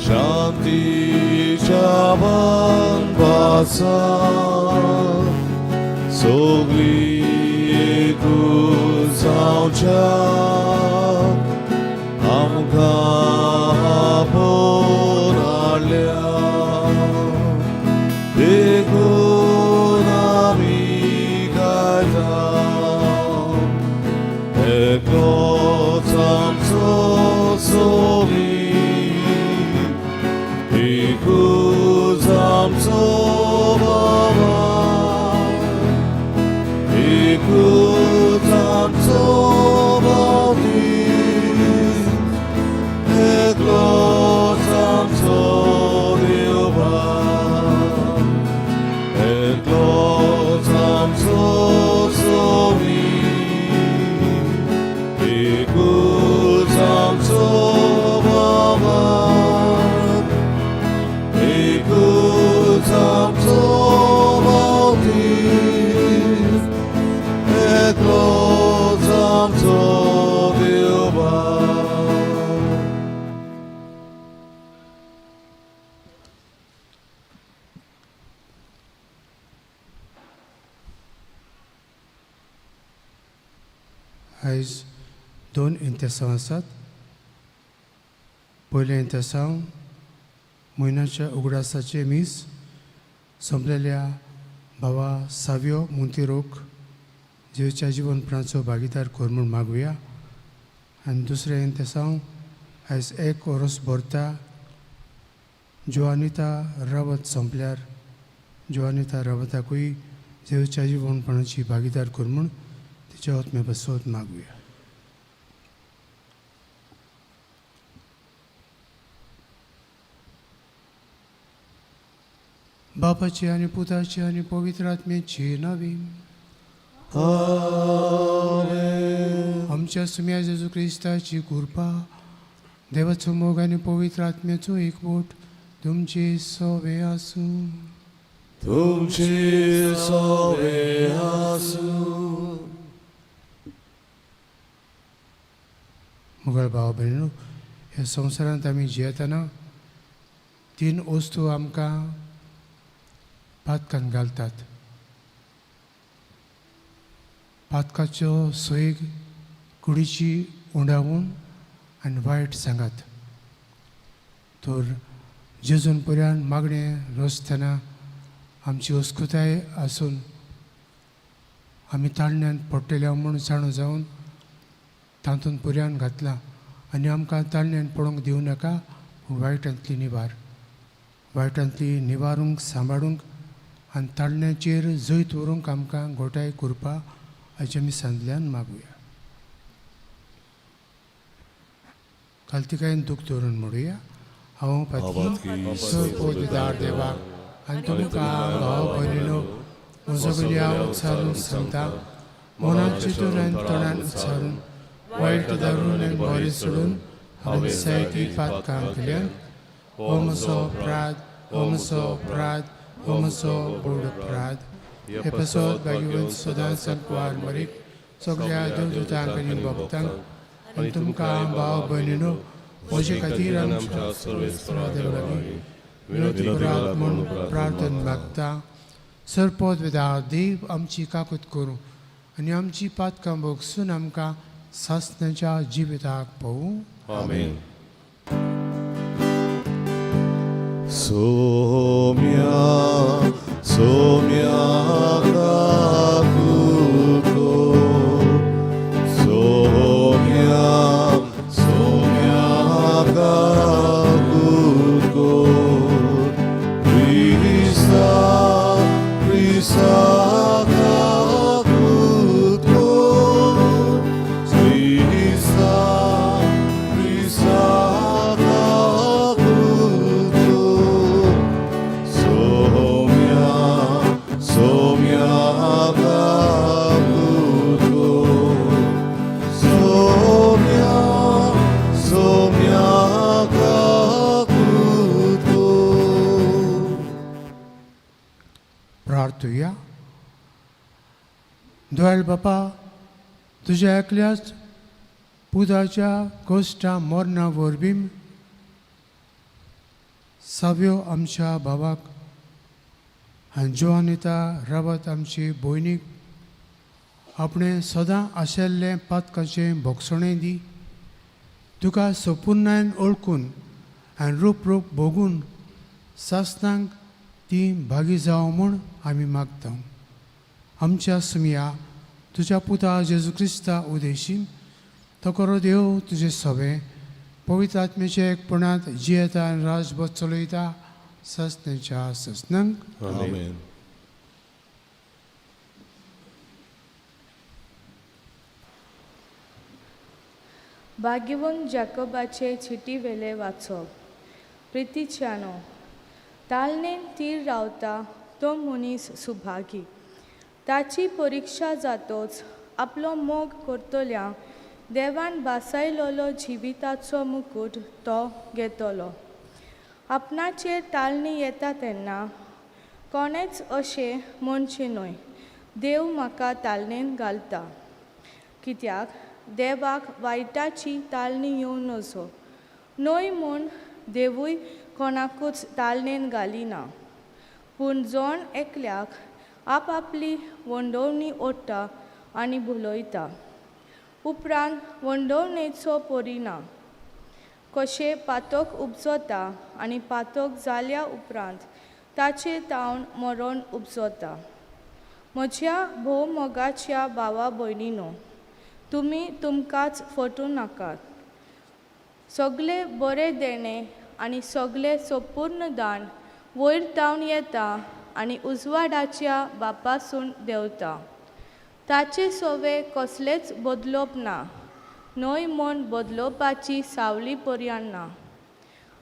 शांतीच्या वनवासात सगळीं एकूच जावच्याक आमकां आपोवन हाडल्या. देखून आमी गायता, एकलोच आमचो सोमी, एकूच आमचो बाबा, एकूच आमचो बाप्तीस्त, एकलोच आमचो देवबाप, एकलोच आमचो सोमी, एकूच आमचो बाबा, एकूच आमचो बाप्तीस्त, एकलोच आमचो देवबाप. आयज दोन इंतेसांव आसात. पयलें इंतेसांव म्हयन्याच्या उगडासाचें मीस सोंपलेल्या भावा सावयो मुंतिरोक जेजूच्या जिवनपणाचो भागीदार कर म्हूण मागुया. आनी दुसरें इंतेसांव आयज एक ओरोस भरता जोआनिता रावत सोंपल्यार जोआनिता रावताकूय जेजूच्या जिवनपणाची भागीदार कर म्हूण तिच्या आत्मे पासत मागुया. बापाची आनी पुताची आनी पवित्र आत्म्याची नांवी. आमेन. आमच्या सुम्या जेजू क्रिस्ताची कृपा, देवाचो मोग आनी पवित्र आत्म्याचो एकवट तुमचे सवे आसूं. तुमचे सवे आसूं. मुगळ भाव भयणीनो, ह्या संवसारांत आमी जियेतना तीन वस्तू आमकां पातकान घालतात. पातकाच्यो सोयीक कुडीची उंडावून आनी वायट सांगात. तर जेजून पर्यान मागणें रचतना आमची अस्कुताय आसून आमी ताळण्यांत पडटले म्हूण जाणू जावन तातूंत पर्यान घातला आनी आमकां ताळण्यांत पडूंक दिवं नाका, पूण वायटांतली निवार, वायटांतली निवारूंक, सांबाळूंक आनी ताळण्याचेर जैत व्हरूंक आमकां गोठाय करपा हाचें आमी सांदल्यान मागुया. कालतिकायेन दूख धरून म्हणुया. हांव पातकी सरपोतदार देवाक आनी तुमकां भाव भयणीनो म्हजो वयल्या उच्चारून सांगता, मनान चिंतून आनी तोंडान उच्चारून, वायट धरून आनी बरें सोडून हांवें जायतीं पातकां केल्यात. हो म्हजो अपराध, हो म्हजो अपराध, हो म्हजो व्हड अपराध. हे पासत भाग्यवंत सदांच सांकवार मरीक, सगळ्या देवदूतांक आनी भक्तांक आनी तुमकां भाव भयणीनो म्हजे खातीर आमच्या सर्वेस्परा देवा लागीं विनवती करात म्हूण प्रार्थना मागता. सरपोत वेदा देव आमची काकूत करूं आनी आमची पातकां भोगसून आमकां सासणाच्या जिविताक पळोवं. आमेन. सोम्या, सोम्या काकूत कर, सोम्या, सोम्या काकूत कर, क्रिस्ता, क्रिस्ता काकूत कर, क्रिस्ता, क्रिस्ता काकूत कर, सोम्या, सोम्या काकूत कर, सोम्या, सोम्या काकूत कर. प्रार्थुया. दोयल बापा, तुज्या एकल्याच पुताच्या कश्टां मरणा वरवीं साव्यो आमच्या भावाक आनी जोआनिता रावत आमची भयणीक आपणें सदां आशिल्लें पातकाचें भोगसणें दी. तुका सपुर्णायन ओळखून आनी रूप रूप भोगून सासणांक ती भागी जावं म्हूण आमी मागता. आमच्या सुमया तुज्या पुता जेजू क्रिस्ता उदेशी तो करो देव तुजें सवें पवित्र आत्म्याच्या एकपणांत जियेता आनी राजभर चलयता ससनेच्या ससनांक. आमेन. भाग्यवंत जाकोबाचे चिटीवेले वाचप. प्रितीच्यानो, तालनेन तीर रावता तो मनीस सुभागी. ताची परिक्षा जातोच आपलो मोग करतल्या देवान बासायलोलो जिविताचो मुकूट तो घेतलो. आपणाचेर तालणी येता तेन्ना कोणेच अशें म्हणचें न्हय, देव म्हाका तालनेन घालता. कित्याक देवाक वायटाची तालणी येवं नजो न्हय म्हूण देवूय कोणाकूच तालनेन घालिना. पूण जण एकल्याक आपआपली वंडोवणी ओडटा आनी भुलयता. उपरांत वंडोवणेचो परिणाम कशें पातक उपजता आनी पातक जाल्या उपरांत ताचे तावन मरण उपजता. म्हज्या भोव मोगाच्या भावा भयणीनो, तुमी तुमकांच फटूं नाकात. सगळे बरें देणें आनी सगळें संपूर्ण दान वयर तावन येता आनी उजवाडाच्या बापासून देंवता. ताचे सवे कसलेंच बदलप ना, न्हय म्हूण बदलोवपाची सावली पर्यान ना.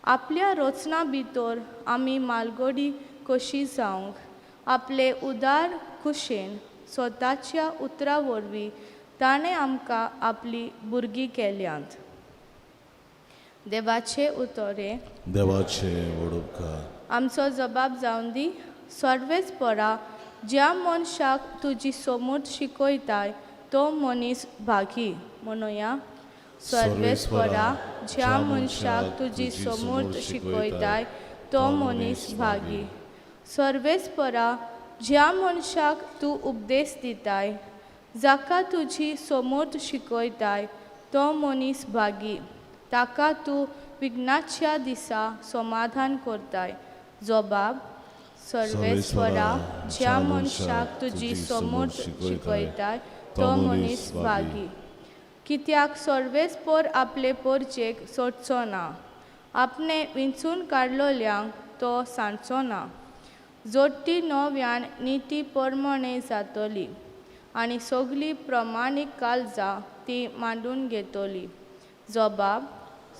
आपल्या रचना भितर आमी मालगोडी कशी जावंक आपले उदार खुशेन स्वताच्या उतरा वरवीं ताणें आमकां आपली भुरगीं केल्यांत. देवाचे उतरे. देवाचे वडोपकार. आमचो जबाब जावन दी. सर्वेच परा ज्या मनशाक तुजी समूर्त शिकयताय तो मनीस भागी. म्हणुया, सर्वेस्परा ज्या मनशाक तुजी समूर्त शिकयताय तो मनीस भागी. सर्वेस्परा ज्या मनशाक तूं उपदेश दिताय, जाका तुजी समूर्त शिकयताय तो मनीस भागी. ताका तूं विघ्नाच्या दिसा समाधान करताय. जबाब, सर्वेस्परा ज्या मनशाक तुजी समूर्त शिकयताय तो मनीस भागी. कित्याक सर्वेस्पर आपले परजेक सोडचो ना, आपणे विंचून काडलोल्यांक तो सांडचो ना. जोडटी नव्यान निती परमणे जातली आनी सगळीं प्रमाणीक काळजां ती मांडून घेतली. जबाब,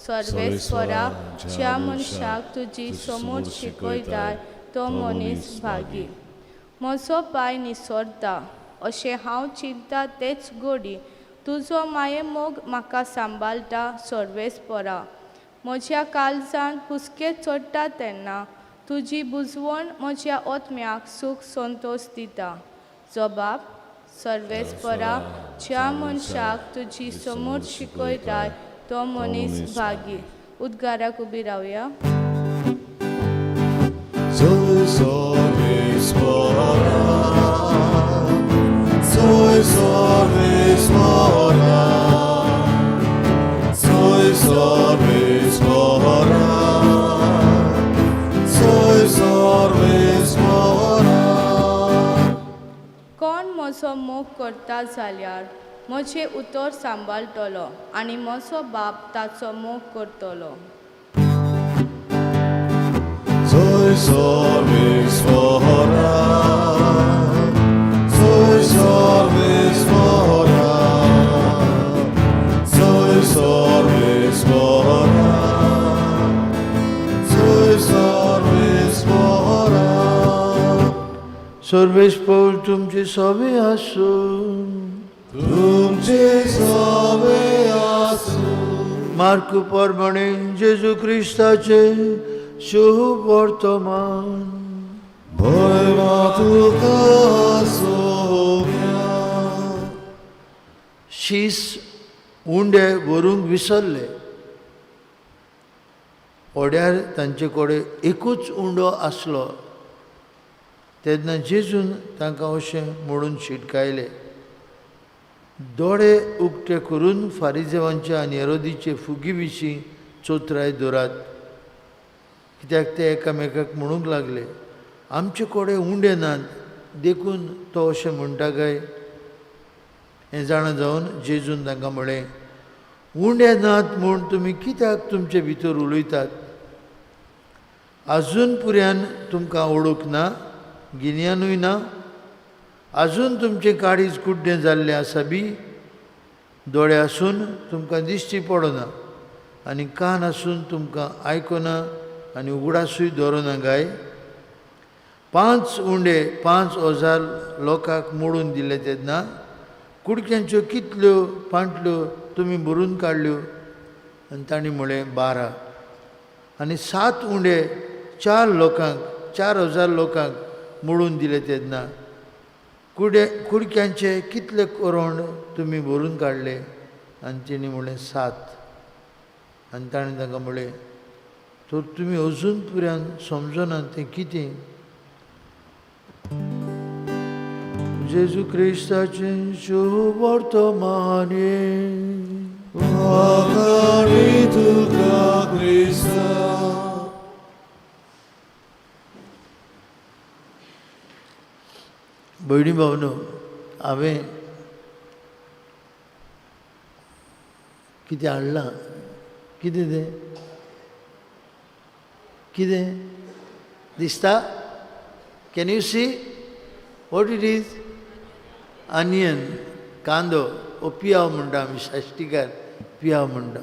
सर्वेस्परा ज्या मनशाक तुजी समूर्त शिकयताय तो मनीस भागी. म्हजो पांय निसरता अशें हांव चिंता तेच गोडी तुजो मायेमोग म्हाका सांबाळटा. सर्वेस्परा म्हज्या काळजान हुस्के चडटा तेन्ना तुजी बुजवण म्हज्या ओतम्याक सूख संतोश दिता. जबाब, सर्वेस्परा ज्या मनशाक तुजी समूर्त शिकयताय तो मनीस भागी. उद्गाराक उबी रावया. Soy सर्वेस्परा, soy सर्वेस्परा, soy सर्वेस्परा, soy सर्वेस्परा. कोण म्हजो मोग करता जाल्यार म्हजें उतर सांबाळटलो आनी म्हजो बाप ताचो मोग करतलो. Soy सर्वेस्परा, soy सर्वेस्परा, soy सर्वेस्परा, soy सर्वेस्परा. सर्वेस्पर तुमचे सवे आसूं. तुमचे सवे आसूं. मार्कू परमाणे जेजू क्रिस्ताचे शुभ वर्तमान. भयमा तुका सोम्या. शीस उंडे व्हरूंक विसरले. होड्यार तांचे कडेन एकूच उंडो आसलो. तेन्ना जेजून तांकां अशें म्हणून शिटकायलें, दोळे उक्ते करून फारिजेवांचे आनी हेरोदीचे फुगी विशीं चोत्राय दवरात. कित्याक ते एकामेकाक म्हणूंक लागले, आमचे कडेन उंडे नात देखून तो अशें म्हणटा काय? हें जाणा जावन जेजून तांकां म्हळें, उंडे नात म्हूण तुमी कित्याक तुमचे भितर उलयतात? आजून पुऱ्यान तुमकां ओळख ना, गिन्यानूय ना? आजून तुमचें काळीज कुड्डें जाल्लें आसा बी? दोळे आसून तुमकां दिश्टी पडना आनी कान आसून तुमकां आयकना आनी उगडासूय दवरना काय? 5 उंडे 5000 लोकांक मोडून दिले तेन्ना कुडक्यांच्यो कितल्यो पांटल्यो तुमी भरून काडल्यो? आनी तांणी म्हळें, 12. आनी 7 उंडे 4000 लोकांक मोडून दिले तेन्ना कुडक्यांचे कितले कोरोण तुमी भरून काडले? आनी तेणी म्हळें, 7. आनी ताणें तांकां म्हळें, तर तुमी अजून पुऱ्यान समजना तें कितें? जेजू क्रिस्ताचें शुभ वर्तमान. वाखाणी तुका क्रिस्ता. भयणी भावनो, हांवें कितें हाडलां? कितें तें? कितें दिसता? Can you see what it is? Onion, कांदो, ओ पियाव म्हणटा आमी, साश्टीकार पियाव म्हणटा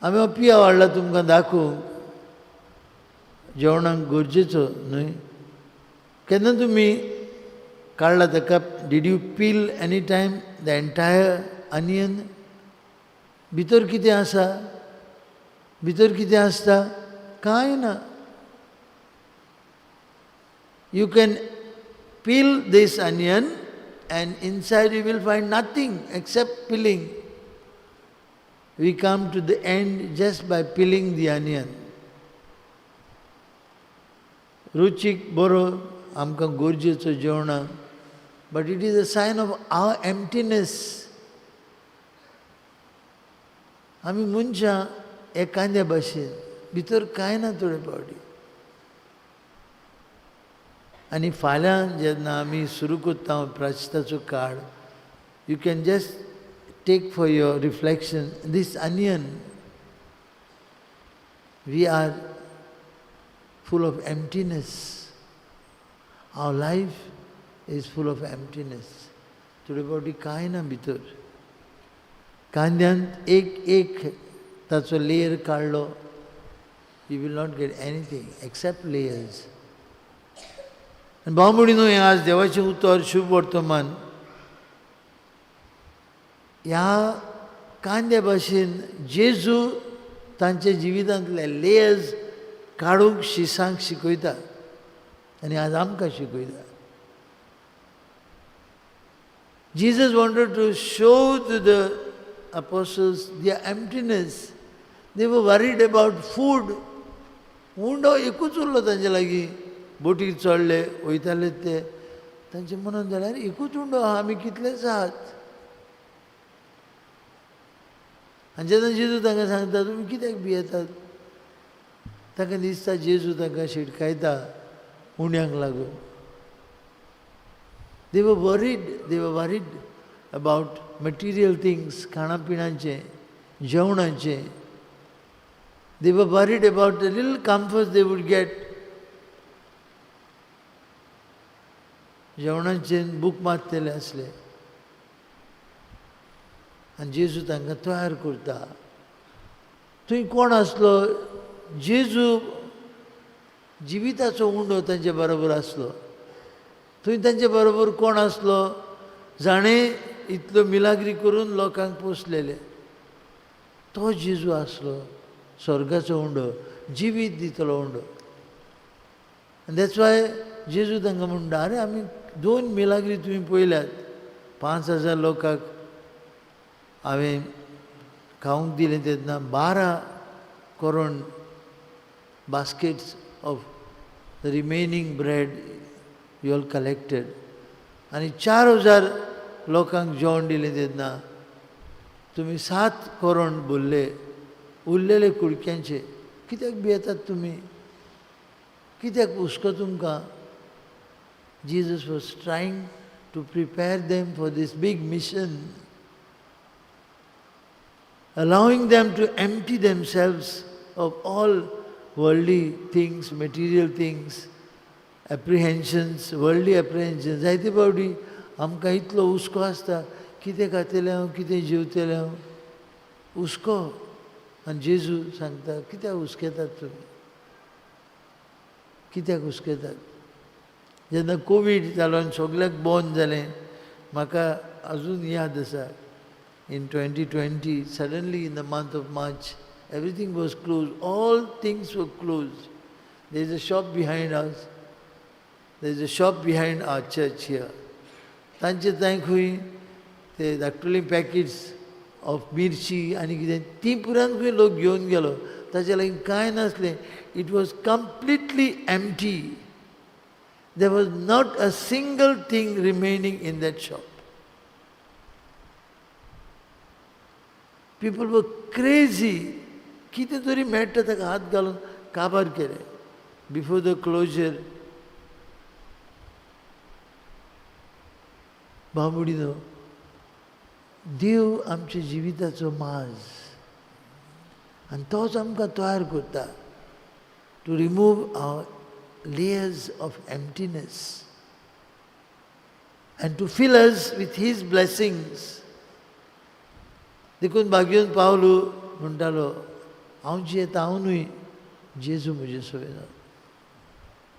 आमी. हो पियाव हाडला तुमकां दाखोवंक, जेवणाक गरजेचो न्हय. केन्ना तुमी काडला ताका? Did you peel any time the entire onion? भितर कितें आसा? भितर कितें आसता? कांय ना. You can peel this onion and inside you will find nothing except peeling. We come to the end just by peeling the onion. रुचीक बरो, आमकां गरजेचो जेवणाक, but it is a sign of our emptiness. आमी मनशां एकाद्या भाशेन, भितर कांय ना थोडे फावटी. आनी फाल्यां जेन्ना आमी सुरू करता प्रायश्चिताचो काळ, you can just take for your reflection this onion. We are full of emptiness. Our life is full of emptiness. थोडे फावटी कांय ना भितर. कांद्यांत एक एक ताचो लेयर काडलो, you will not get anything except layers. आनी भाव भयणीनो, हें आज देवाचें उतर शुभ वर्तमान ह्या कांद्या भाशेन जेजू तांच्या जिवितांतले लेयर्स काडूंक शिसांक शिकयता आनी आज आमकां शिकयता. Jesus wanted to show to the apostles their emptiness. They were worried about food. उंडो एकूच उरलो तांचे लागीं. बोटीर चडले वयताले ते, तांचे मनान जाल्यार एकूच उंडो आहा, आमी कितलेच आहात. आनी जेन्ना जेजू तांकां सांगता तुमी कित्याक भियेतात, तांकां दिसता जेजू तांकां शिटकायता उंड्यांक लागून. They were worried, they were worried about material things, खाणा पिण्याचें, जेवणाचें. They were worried about the little comforts they would get. जेवणाचें बूक मारतले आसले. आनी जेजू तांकां तयार करता. थंय कोण आसलो? जेजू जिविताचो उंडो तांचे बरोबर आसलो. थंय तांचे बरोबर कोण आसलो? जाणें इतल्यो मिलाग्री करून लोकांक पोसलेले, तो जेजू आसलो. स्वर्गाचो उंडो, जिवीत दितलो उंडो. आनी that's why जेजू तांकां म्हणटा, आरे आमी 2 मिलाग्री तुमी पळयल्यात, 5000 लोकांक हांवें खावंक दिलें तेन्ना 12 कोरोण baskets of the remaining bread you all collected. आनी 4000 लोकांक जेवण दिलें तेन्ना तुमी 7 कोरोण भरले उरलेले कुडक्यांचे. कित्याक भियेतात तुमी? कित्याक हुस्को तुमकां? Jesus was trying to prepare them for this big mission, allowing them to empty themselves of all worldly things, material things, apprehensions, worldly apprehensions. जायते फावटी आमकां इतलो हुस्को आसता, कितें खातलें हांव, कितें जेवतलें हांव, हुस्को. आनी जेजू सांगता कित्याक हुस्केतात तुमी, कित्याक हुस्केतात? जेन्ना कोवीड जालो आनी सगल्याक बंद जालें, म्हाका अजून याद आसा, in 2020 suddenly in the month of March everything was closed, all things were closed. There is a shop behind us, there is a shop behind our church here. तांचे थंय खंय ते धाकटुली पॅकेट्स ऑफ मिरची आनी कितें ती पुरान खंय लोक घेवन गेलो, ताचे लागीं कांय नासलें. It was completely empty. There was not a single thing remaining in that shop. People were crazy. कितें तरी मेळटा ताका हात घालून काबार केलें बिफोर the closure. भाव भयणीनो, देव आमच्या जिविताचो माज आनी तोच आमकां तयार करता to remove our layers of emptiness and to fill us with his blessings. देखून भाग्योन पावलू म्हणटालो, हांव जियेता हांव न्हय, जेजू म्हजे सवें.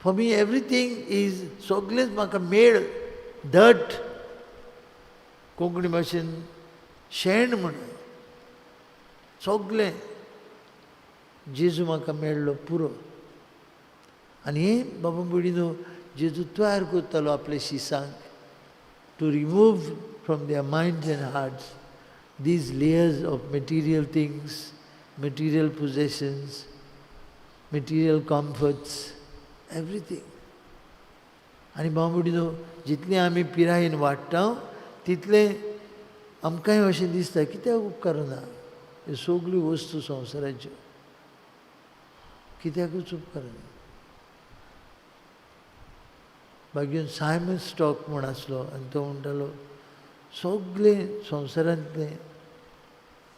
फॉर मी एवरीथींग is, सगळेंच म्हाका मेळ धट, कोंकणी भाशेन शेण म्हण, सगळें जेजू म्हाका मेळ्ळो पुरो. आनी हें बाबा भयणीनो, जेजू तयार करतालो आपल्या शिसांक to remove from their minds and hearts these layers of material things, material possessions, material comforts, everything. आनी भाव भयणीनो, जितलें आमी पिरायेन वाडटा तितलें आमकांय अशें दिसता कित्याक उपकारना ह्यो सगल्यो वस्तू संवसाराच्यो, कित्याकूच उपकारना. मागीर सायमन स्टॉक म्हूण आसलो आनी तो म्हणटालो सगळें संवसारांतलें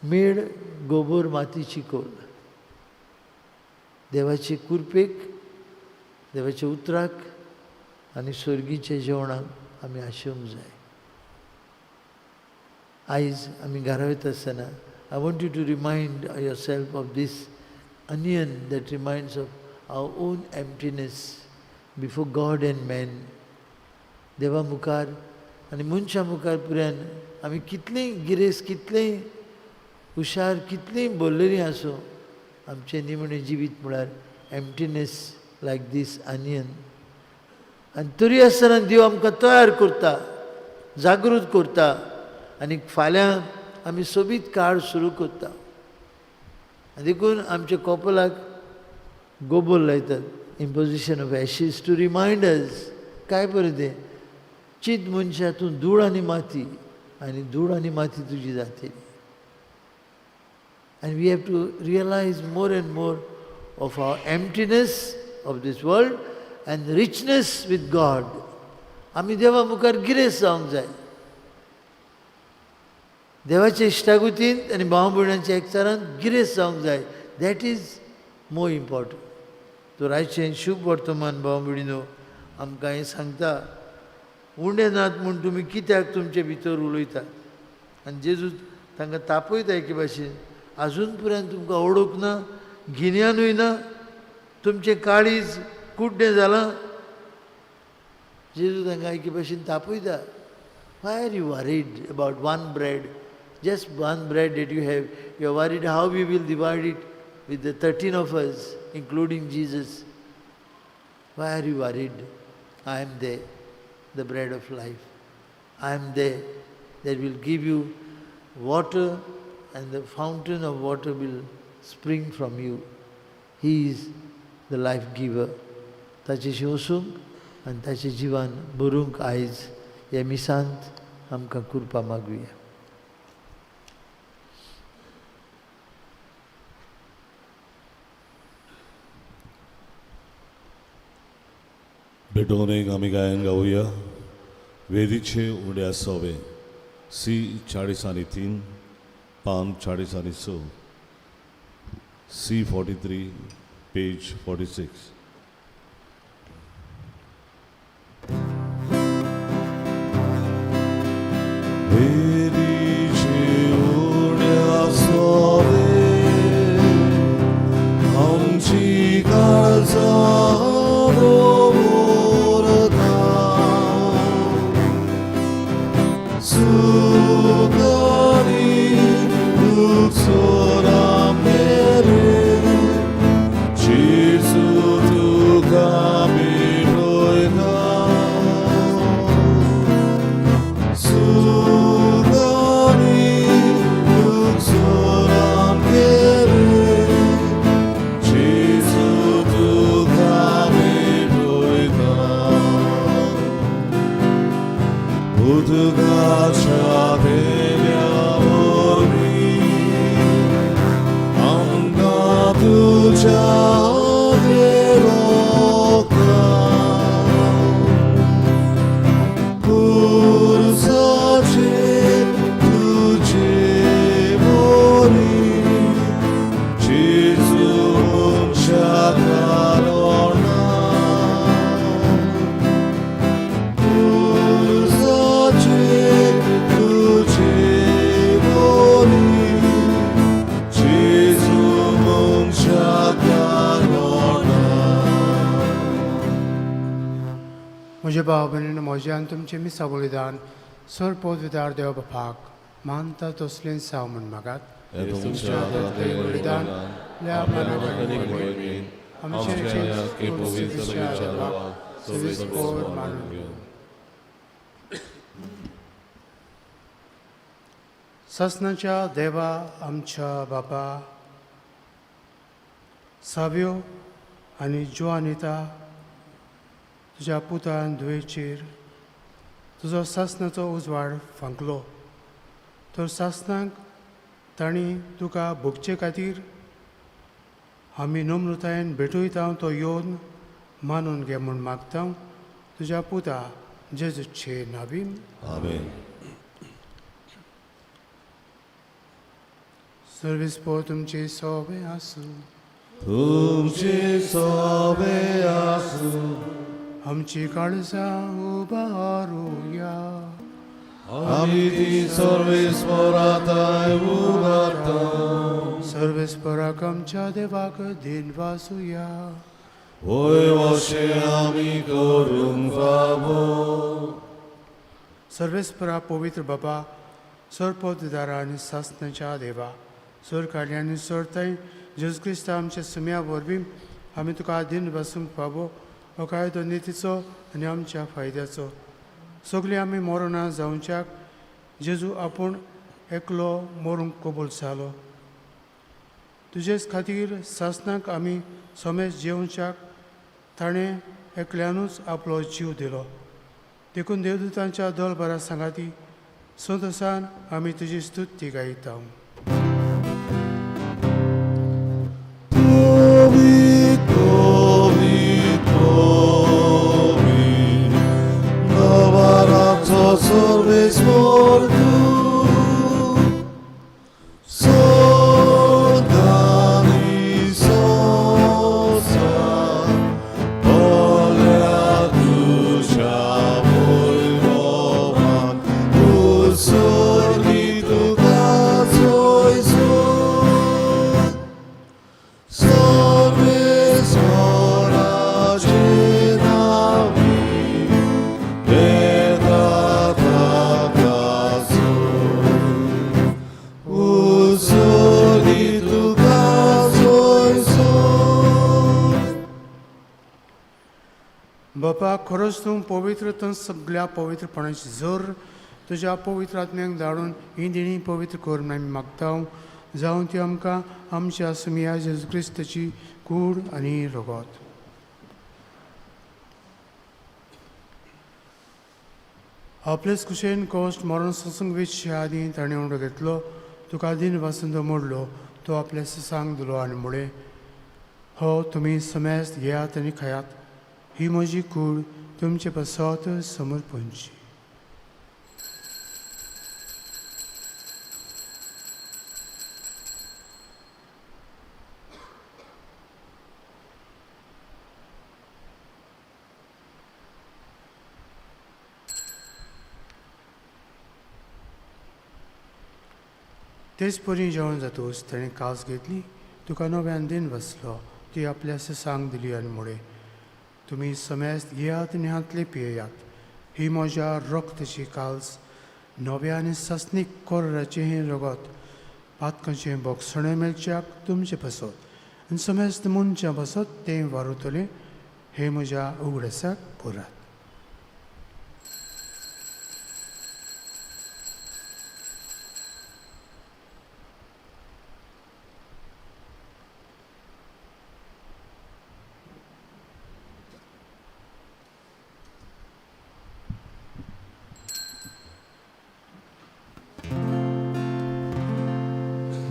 मेळ गोबोर माती चिकोल, देवाचे कुरपेक, देवाच्या उतराक आनी सर्गीच्या जेवणाक आमी आशेवंक जाय. आयज आमी घरा वयता आसतना I want you to remind yourself of this onion that reminds of our own emptiness before God and man. देवा मुखार आनी मनशां मुखार पुरान आमी कितलीं गिरेस्त, कितलीं हुशार, कितलीं बोल्लेलीं आसूं, आमचें निमणें जिवीत म्हळ्यार एम्प्टीनेस लायक दीस आनियन. आनी तरी आसतना देव आमकां तयार करता, जागृत करता आनी फाल्यां आमी सोबीत काळ सुरू करता. देखून आमच्या कपलाक गोबोर लायतात, imposition of ashes to remind us. काय बरें तें चिंत मनशा, तूं धूळ आनी माती, आनी धूळ आनी माती तुजी जातली. And we have to realise more and more of our emptiness of this world and richness with God. आमी देवा मुखार गिरेस्त जावंक जाय. देवाच्या इश्टागुतीन आनी भाव भयणांच्या एकचारान गिरेस्त जावंक जाय. That is more important. तर आयचें शुभ वर्तमान भाव भयणीनो आमकां हें सांगता, उणें नात म्हूण तुमी कित्याक तुमचे भितर उलयतात? आनी जेजू तांकां तापयता एके भाशेन, आजून पर्यंत तुमकां ओळख ना, गिन्यानूय ना, तुमचें काळीज कुड्डें जालां. जेजू तांकां एके भाशेन तापयता, Why are you worried about one bread? Just one bread that you have. You are worried how we will divide it with the 13 of us, including Jesus. Why are you worried? I am there, the bread of life. I am there that will give you water, and the fountain of water will spring from you. He is the life giver. ताचेशी वचूंक आनी ताचें जिवन बरूंक आयज ह्या मिसांत आमकां कृपा मागुया. भेटोवन एक आमी गायन गावया. वेदीचे उड्या सवे सी 43, पान 46, सी 43, पेज 46. वेदीचे उड्या सवे आमची काळजां दवरता, सुखांनी दुखसोरां मेरेन जेजू तुका भेटयता. सुखांनी दुखसोरां मेरेन जेजू तुका भेटयता. उदकाच्या पेल्या वरवीं आमकां तुज्या देवोका. खुर्साचेर तुजे वरवीं जेजू मनशा कारणान. खुर्साचेर तुजे वरवीं जेजू मनशा कारणान. म्हज्या भाव भयणीन म्हजें आनी तुमचें मिसा बलिदान सर पवित्र देव बापाक मानता तसलें साव म्हूण मागात. हें तुमच्या हातांतलें बलिदान आपल्या लोकांनी मोहिमेन आमच्या ह्या पवित्र देवाक सविस्तर मानून घेवं. सासणाच्या देवा आमच्या बापा, साव्यो आनी जुआनिता तुज्या पुतान धुवेचेर तुजो सासणाचो उजवाड फांकलो तर सासणाक तांणी तुका भोगचे खातीर आमी नम्रतायेन भेटयता तो येवन मानून घे म्हूण मागता तुज्या पुता जेजूचे नावीन. आमेन. सर्वीस पो तुमचे सोबे आसूं. तुमचे सोबे आसूं. आमची काळजां उबारुया. आमी ती सर्वेस्पराताय उबारता. सर्वेस्पराक आमच्या देवाक दिन वासुया. वय अशें आमी करूंक फावो. सर्वेस्परा पवित्र बाबा, सरपददारा आनी सासणाच्या देवा, सर काडली आनी सरताय जेजू क्रिस्ता आमच्या सुम्या वरवीं आमी तुका दिन बसूंक फावो हो कायदो नितीचो आनी आमच्या फायद्याचो. सगळीं आमी मरना जावच्याक जेजू आपूण एकलो मरूंक कबूल जालो. तुजेच खातीर सासणाक आमी समेज जेवच्याक ताणें एकल्यानूच आपलो जीव दिलो. देखून देवदूतांच्या दलभरा सांगाती संतोसान आमी तुजी स्तुती गायता. पवित्र, पवित्र, पवित्र, नवराचो सर्वेस्पर तूं, स्वर्ग आनी संवसार भरल्या तुज्या वैभवान. उत्सर्गी तुका सोयसून, सर्वेस्पराचे नांवी येता ताका सोय. उत्सर्गी तुका सोयसून. बापा, खरोच तूं पवित्र तूं सगळ्या पवित्रपणाची जर तुज्या पवित्र आत्म्याक धाडून ही दिणी पवित्र कर म्हूण आमी मागता. जावं ती आमकां आमच्या सुमिया जेजू क्रिस्ताची कूड आनी रगत. आपलेच कुशेन कोश्ट मरण सत्संग वेचच्या आदीं ताणें उंडो घेतलो, तुका दिन वासंत मोडलो, तो आपल्या ससांग दिलो आनी म्हळें, हो तुमी समेस्त घेयात आनी खायात, ही म्हजी कूड तुमचे पासत समर्पणची. तेच परी जेवण जातूच ताणें कास घेतली, तुका नव्यान दिन बसलो, ती आपल्या ससांग दिली आनी म्हळें, तुमी समेस्त घेयात आनी हांतले पियेयात, ही म्हज्या रक्ताची काल्स, नव्या आनी सासणीक कोराचें हें रगत, पातकांचें बोगसणें मेळच्याक तुमचें पासत आनी समेस्त मनशां पासत तें वारुतलें, हें म्हज्या उगडासाक पुरात.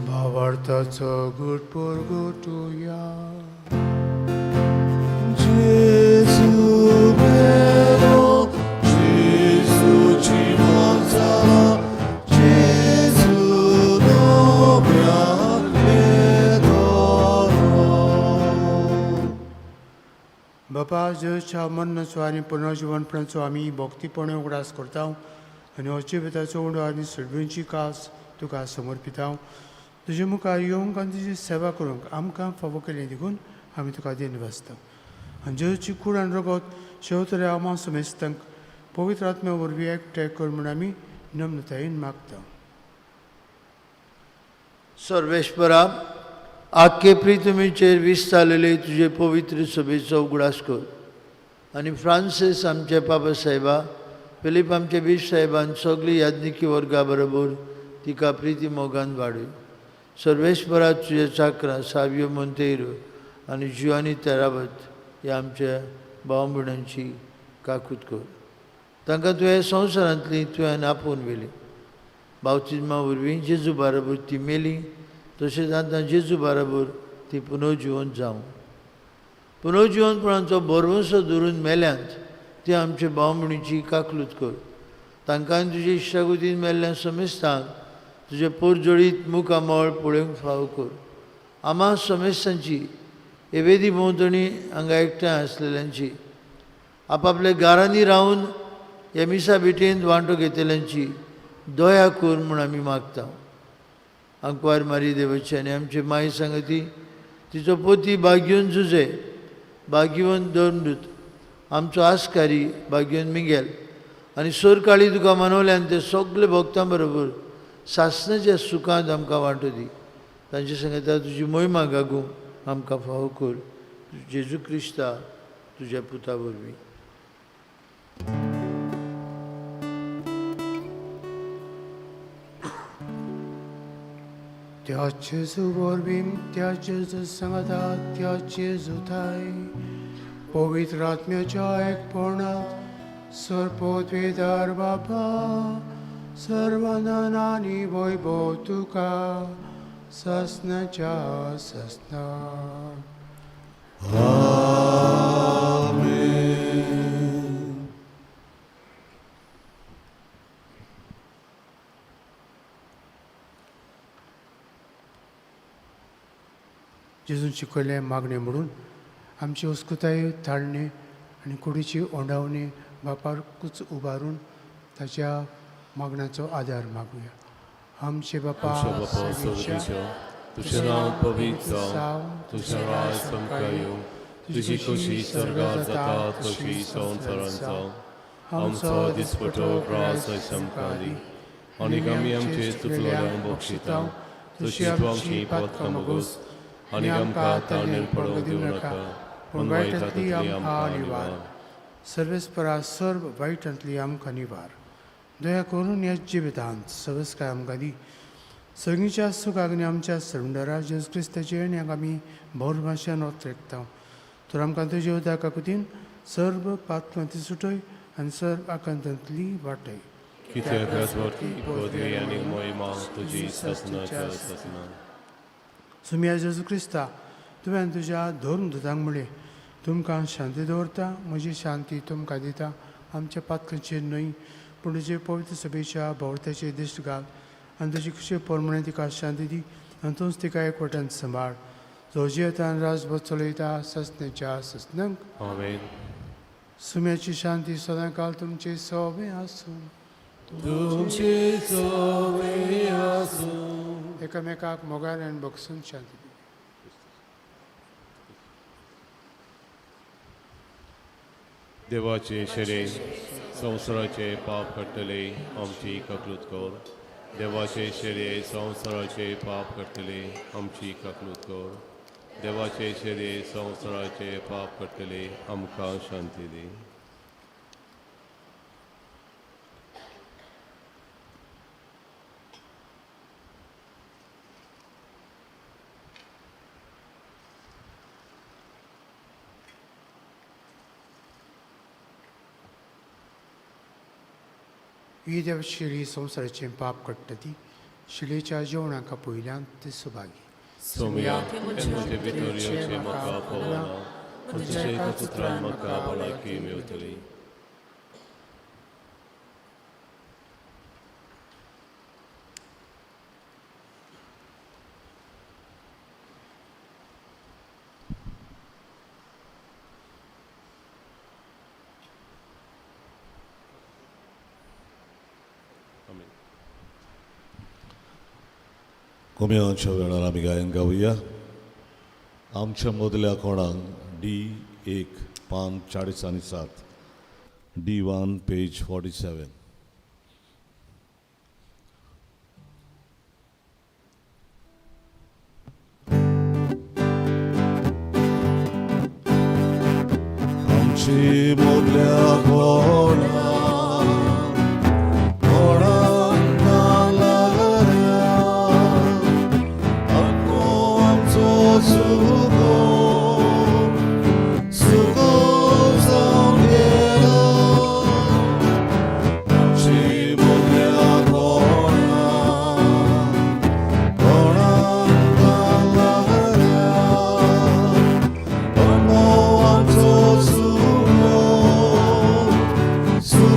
भावार्थाचो गुट पुरगुटुया. Gesù vero, Gesù ci porterà, Gesù dobbiamo बापा, जेजूच्या मरणाचो आनी पुनर्जिवनपणाचो आमी भक्तीपणे उगडास करता आनी हो जिविताचो उंडो आनी सडवींची कास तुका समर्पिता. तुजे मुखार येवंक आनी तुजी सेवा करूंक आमकां फावो केली देखून आमी तुका दिन वाचता. आनी जेजूची कूड आनी रगत शेवतल्या आमा समेस्तांक पवित्र आत्म्या वरवीं एकठांय कर म्हूण आमी नम्रतायेन मागता. सर्वेश्वरा, आख्खे प्रितमीचेर विस्तारलेले तुजे पवित्र सभेचो उगडास कर आनी फ्रांसीस आमचे पापा साहेबा, फिलीप आमचे बीश साहेबान सगळी याज्ञिकी वर्गा बरोबर तिका प्रिती मोगान वाडय. सर्वेश्वरा, तुजे चाकरां सावियो मोंतेiro आनी जिवानी तेरावत ह्या आमच्या भाव भयणांची काकूत कर. तांकां तुवें संवसारांतली तुवें आपोवन व्हेली. बावतिज्मा वरवीं जेजू बाराबर ती मेली, तशेंच आतां जेजू बाराबर ती पुनर्जिवन जावं. पुनर्जिवनपणाचो भरवंसो धरून मेल्यांत ती आमचे भाव भयणीची काकलूत कर. तांकां तुजे इश्टागतीन मेल्ल्या समेस्तांक तुजे पोरजोळीत मुखामळ पळोवंक फावो कर. आमा समेस्तांची एवेदी भोंवतणी हांगा एकठांय आसलेल्यांची, आपापल्या घरांनी रावन ह्या मिसा भेटेंत वांटो घेतल्यांची दया कर म्हूण आमी मागता. आंकवार मारी देवाची आनी आमचे माई सांगती तिचो पोती भाग्योन जुजे, भाग्यवन धर्मदूत, आमचो आस्कारी भाग्योन मिगेल आनी सोरकाळी तुका मनवल्यान ते सगळे भक्तां बरोबर सासणाच्या सुखांत आमकां वांटो दी. तांचे सांगता तुजी मोहिमा गागूंक आमकां फावो कर. जेजू क्रिस्ता तुज्या पुता वरवीं. त्या जेजू वरवीं, त्या जेजू सांगता, त्या जेजू थाय पवित्र आत्म्याच्या एकपणांत सर्पोद्वेदार बापा, सर्वनन आनी वैभव तुका ससनाच्या ससना. जेजून शिकयलें मागणें म्हणून आमची अस्कुताय ताळणी आनी कुडीची ओंडावणी बापाकूच उबारून ताच्या मागण्याचो आदार मागुया. आमचे बापा सर्वेच्या, तुझें नांव पवित्र जावं, तुझें राज आमकां येवं, तुजी खोशी स्वर्गात जाता तशी संवसारांत जावं. आमचो दिसपटो ग्रास आयज आमकां दी आनी आमी आमचे चुकलोल्यांक बक्षिता तशी तूं आमची पातकां मोगोस आनी आमकां ताणेर पडोवंक दिवं नाका, पूण वायटांतली आमकां निवार. सर्वेस्परा सर्व वायटांतली आमकां निवार. दया करून ह्या जिवितांत सवस्काय आमकां दी, सगळींच्या सुखाक आनी आमच्या सरंडरा जेजू क्रिस्ताचे येण्याक आमी भोरभाशेन ओतरेकता. तर आमकां तुजे उदका कुतीन सर्व पातकांती सुटय आनी सर्व आकांतांतली वाटय. कित्याक राजवटी पदवी आनी मोहिमा तुजी ससनाच्या ससना. सुमिया जेजू क्रिस्ता, तुवें तुज्या धर्म दुतांक म्हणलें, तुमकां शांती दवरता, म्हजी शांती तुमकां दिता. आमच्या पातकांचेर न्हय पूण तुजे पवित्र सभेच्या भोंवत्याचेर दिश्ट घाल आनी तुजी खुशे प्रमाणे तिका शांती दी आनी तूंच तिका एकवटान सांबाळ, जो जियेता आनी राजभर चलयता ससनेच्या ससनांक. आमेन. सुम्याची शांती सदांकाल तुमचे सोबे आसूं. तुमचे सोवे आसूं. एकामेकाक मोगान आनी भोगसून शांती दी. देवाचे शरीर संवसाराचे पाप काडटले आमची ककलूत कर. देवाचे शरीर संवसाराचे पाप काडटले आमची ककलूत कर. देवाचे शरीर संवसाराचे पाप काडटले आमकां शांती दी. ही देव शिळी संवसाराचें पाप काडटा ती शिळेच्या जेवणाक पयल्यान ते सुभागी. सोम्या, म्हजे भितर येवचें म्हाका पवना, पूण तुज्या एकाच उतरान म्हाका भलायकी मेवतली. आमेन. कोम्यांच्या वेळार आमी गायन गावया. आमच्या मदल्या कोणाक डी 1 पान 40 आनी 7, D1 page 47. आमची मदल्या कोणाक कोणाक ना लागल्या, आत्मो आमचो सुको सुको जावन गेलो. आमची मदल्या कोणाक कोणाक ना लागल्या, आत्मो आमचो सुको सुको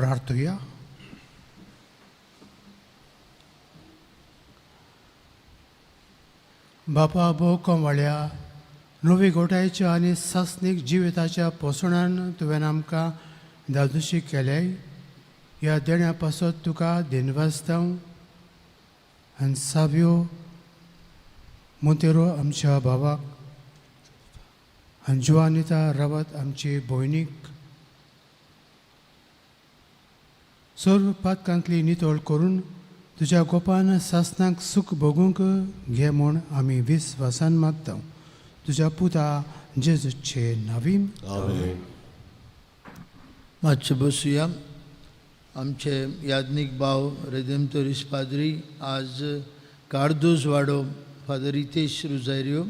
प्रार्थुया. बापा भोव वाड्या नवी गोठायच्या आनी सासणीक जिविताच्या पोसणान तुवें आमकां दादोशी केल्याय. ह्या देण्या पासत तुका दिनवासता. आनी साव्यो मोंतेरो आमच्या भावाक आनी जुवानिता रावत आमचे भयणीक सर्व पातकांतली नितळ करून तुज्या गोपान सासनाक सूख भोगूंक घे म्हूण आमी विस्वासान मागता, तुज्या पुता जेजूचे नावीम. आमेन. मातशें बसुया. आमचे याज्ञीक भाव रेदेमतोरीस पाद्री आज कार्दोज वाडो फादर रितेश रुजारियो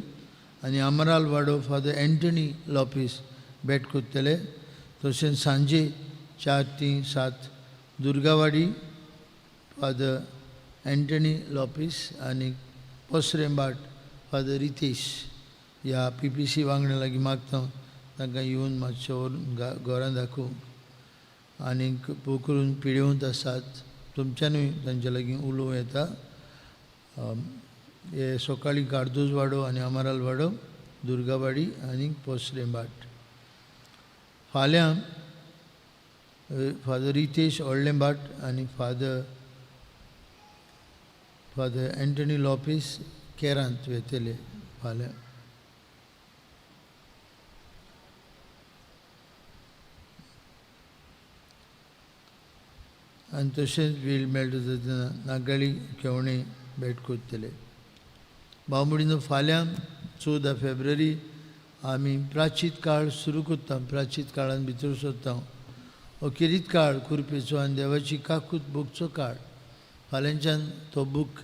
आनी आमराल वाडो फादर एंटनी लोपीस भेट करतले. तशेंच सांजे 4 3 7 दुर्गावाडी फादर एंटनी लोपीस आनी पोसरेंबाट फादर रितेश ह्या पीपीसी वांगडा लागीं मागता तांकां येवन मातशें व्हरून घरां दाखोवंक आनीक पोखरून पिळेवंत आसात. तुमच्यानूय तांच्या लागीं उलोवं येता. हे सकाळीं कार्दोज वाडो आनी आमाराल वाडो, दुर्गावाडी आनी पोसरेंबाट. फाल्यां फादर रितेश व्हडलेंबाट आनी फादर फादर एंटनी लोपीस केरांत वेतले फाल्यां. आनी तशेंच वेळ मेळटा तेन्ना नागाळी केवणे भेट करतले. बावमडीनो, फाल्यां 14 फेब्रुवारी आमी प्राचीत काळ सुरू करता. प्राचीत काळान भितर सरता. हो खेरीत काळ कुरपेचो आनी देवाची काकूत भोगचो काळ. फाल्यांच्यान तो बूक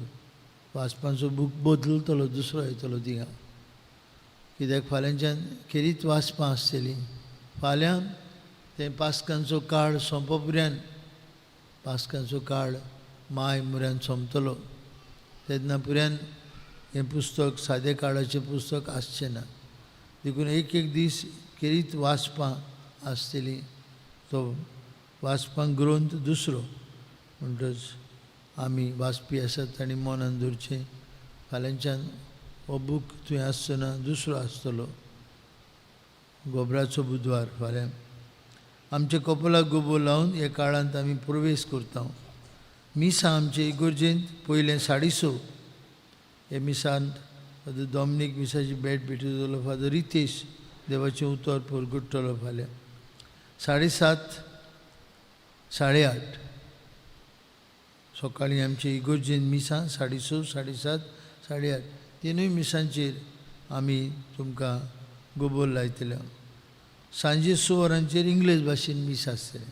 वाचपाचो बूक बदलतलो, दुसरो येतलो थिंगा, कित्याक फाल्यांच्यान खेरीत वाचपां आसतलीं. फाल्यां तें पास्कांचो काळ सोंपो पुऱ्यान, पास्कांचो काळ माय मुऱ्यान सोंपतलो तेन्ना पुऱ्यान हें पुस्तक सादें काळाचें पुस्तक आसचें ना. देखून एक एक दीस खेरीत वाचपां आसतलीं. तो वाचपांक ग्रंथ दुसरो, म्हणटच आमी वाचपी आसात तांणी मनान दवरचें फाल्यांच्यान हो बूक थंय आसचो ना, दुसरो आसतलो. गोबराचो बुधवार फाल्यां आमच्या कपलाक गोबोर लावन ह्या काळांत आमी प्रवेश करता. मिसां आमचे इगोर्जेंत पयलें 6:30 हे मिसांत फादर डॉमनीक मिसाची भेट भेटयतलो. फादर रितेश देवाचें उतर परगट्टलो. फाल्यां 7:30 8:30 सकाळीं आमचे इगोर्जेंत मिसां 6:30 7:30 8:30 तिनूय मिसांचेर आमी तुमकां गोबोर लायतले. सांजे 6 वरांचेर इंग्लीश भाशेन मीस आसतलें.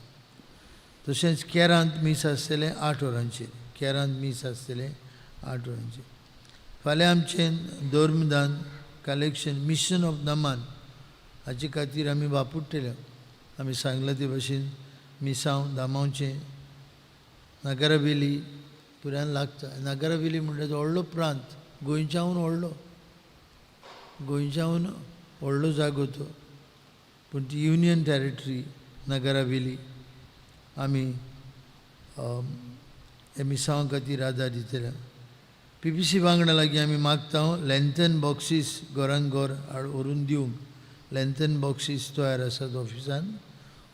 तशेंच केरांत मीस आसतलें 8 वरांचेर. केरांत मीस आसतलें 8 वरांचेर. फाल्यां आमचें धर्मदान कलेक्शन मिशन ऑफ दमान हाचे खातीर आमी वापुडटले. आमी सांगलां ते भाशेन मिसांव दामांवचें नागराबेली पुऱ्यान लागता. नागराबेली म्हणटा तो व्हडलो प्रांत, गोंयच्याहून व्हडलो, गोंयच्याहून व्हडलो जागो तो, पूण ती युनियन टेरिटरी नागराबेली. आमी हे मिसांवा खातीर आदार दितले. पीपीसी वांगडा लागीं आमी मागता लॅन्थन बॉक्सीस घरान घर व्हरून दिवंक. लॅन्थन बॉक्सीस तयार आसात ऑफिसान,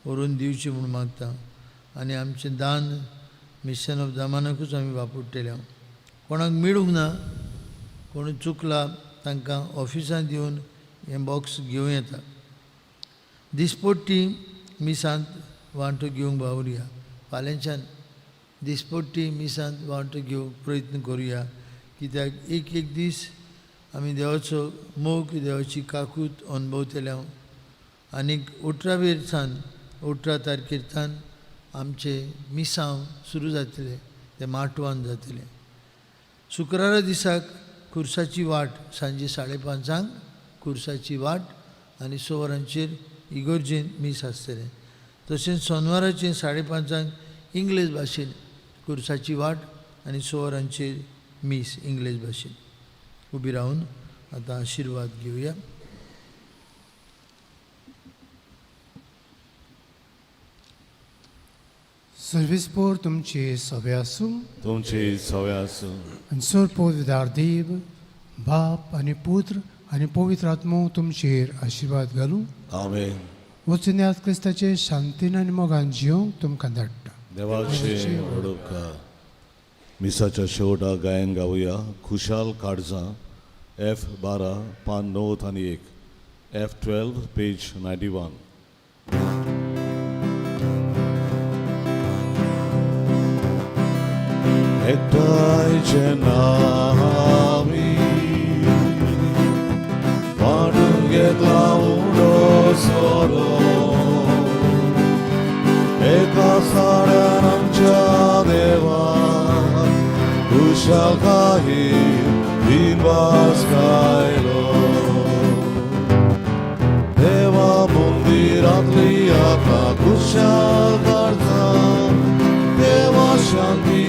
व्हरून दिवची म्हूण मागता. आनी आमचें दान मिशन ऑफ दामानाकूच आमी वापरतले. कोणाक मेळूंक ना, कोण चुकला तांकां ऑफिसांत येवन हें बॉक्स घेवं येता. दिसपट्टी मिसांत वांटो घेवंक वावुरया. फाल्यांच्यान दिसपट्टी मिसांत वांटो घेवंक प्रयत्न करुया, कित्याक एक एक दीस आमी देवाचो मोग, देवाची काकूत अणभवतले. आनीक 18 सान 18 तारखेर सान आमचें मिसांव सुरू जातलें, तें माटवान जातलें. शुक्रारा दिसाक खुर्साची वाट सांजे 5:30 खुर्साची वाट आनी 6 वरांचेर इगोर्जेन मीस आसतलें. तशेंच सोनवाराचें 5:30 इंग्लीश भाशेन खुर्साची वाट आनी 6 वरांचेर मीस इंग्लीश भाशेन. उबी रावन आतां आशिर्वाद घेवया. सर्वीस पोर तुमची सवे आसूं. तुमची सवे आसूं. आनी सोर पवित्र देव बाप आनी पुत्र आनी पवित्र आत्मो तुमचेर आशिर्वाद घालूं. आमेन. वचून क्रिस्ताचे शांतीन आनी मोगान जिवंक तुमकां धाडटा. देवाचे व्हड. मिसाच्या शेवटाक गायन गावया खुशाल काळजां एफ 12 पान 9 आनी 1, एफ 12 पेज 91. एकठांय जेन्ना आमी वांटून घेतला उंडो सोरो, एका साड्यान आमच्या देवा खुशालकायेन दिनवास गायलो. देवा मंदिरांतली आतां खुशाल काळजां, देवा शांती.